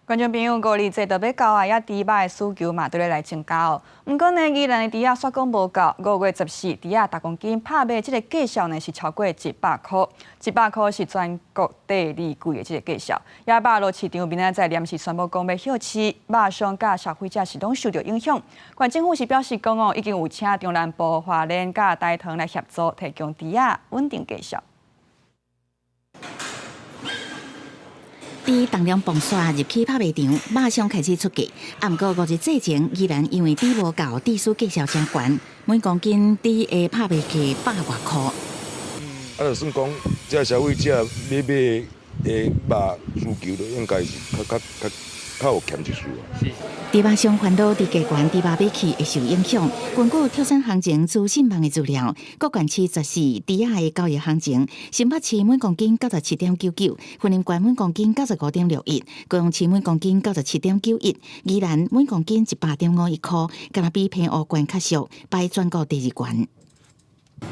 觀眾朋友，五日節就欲到啊，遮豬肉的需求嘛，都咧來增加哦。毋過呢，宜蘭的豬仔煞閣無夠，5月14，豬仔逐公斤拍賣這个價數呢是超過一百箍，一百箍是全國第二貴的這个價數。也肉落市場明仔載臨時宣布講欲歇市，肉商佮消費者是攏受著影響。縣政府是表示講哦，已經有請中南部花蓮佮大同來協助提供豬仔穩定價數。佇東龍磅煞入去拍賣場，肉商開始出價。啊，毋過五日節前依然因為豬無夠，致使價數誠懸，每公斤豬的拍賣價百外箍。啊，就算講，這消費者欲買的肉需求，就應該是較較較較有欠一絲啊。豬肉商煩惱豬價懸，豬肉買去會受影響。根據特產行情資訊網的資料，各縣市14豬仔的交易行情，新北市每公斤97.99，雲林縣每公斤95.61，高雄市每公斤97.91，宜蘭每公斤100.51箍，敢若比澎湖縣較俗，排全國第二懸。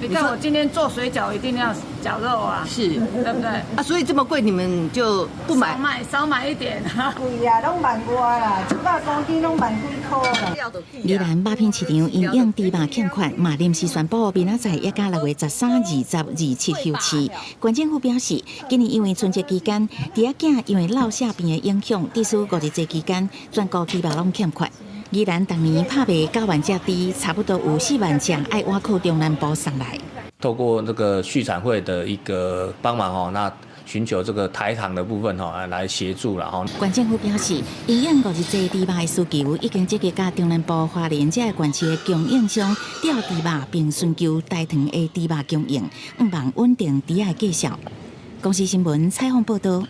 你看我今天做水餃一定要絞肉啊，是，對不對？啊，所以這麼貴，你們就不買？少買，少買一點。貴啊，攏萬外啦，100公斤攏萬幾箍啦。宜蘭肉品市場因應豬肉欠缺，嘛臨時宣布明仔載一加6月13、20、27休市。縣政府表示，今年因為春節期間，豬仔囝因為落餡病的影響，致使五日節期間全國豬肉攏欠缺。宜蘭逐年拍賣9萬隻豬，差不多有4萬隻愛倚靠中南部送來。透過這個畜產會的一個幫忙哦，那尋求這個台糖的部分吼來協助啦吼。縣政府表示，因應五日節豬肉的需求，已經積極佮中南部花蓮這个縣市的供應商調豬肉，並尋求台糖的豬肉供應，向望穩定豬仔的價數。公視新聞採訪報導。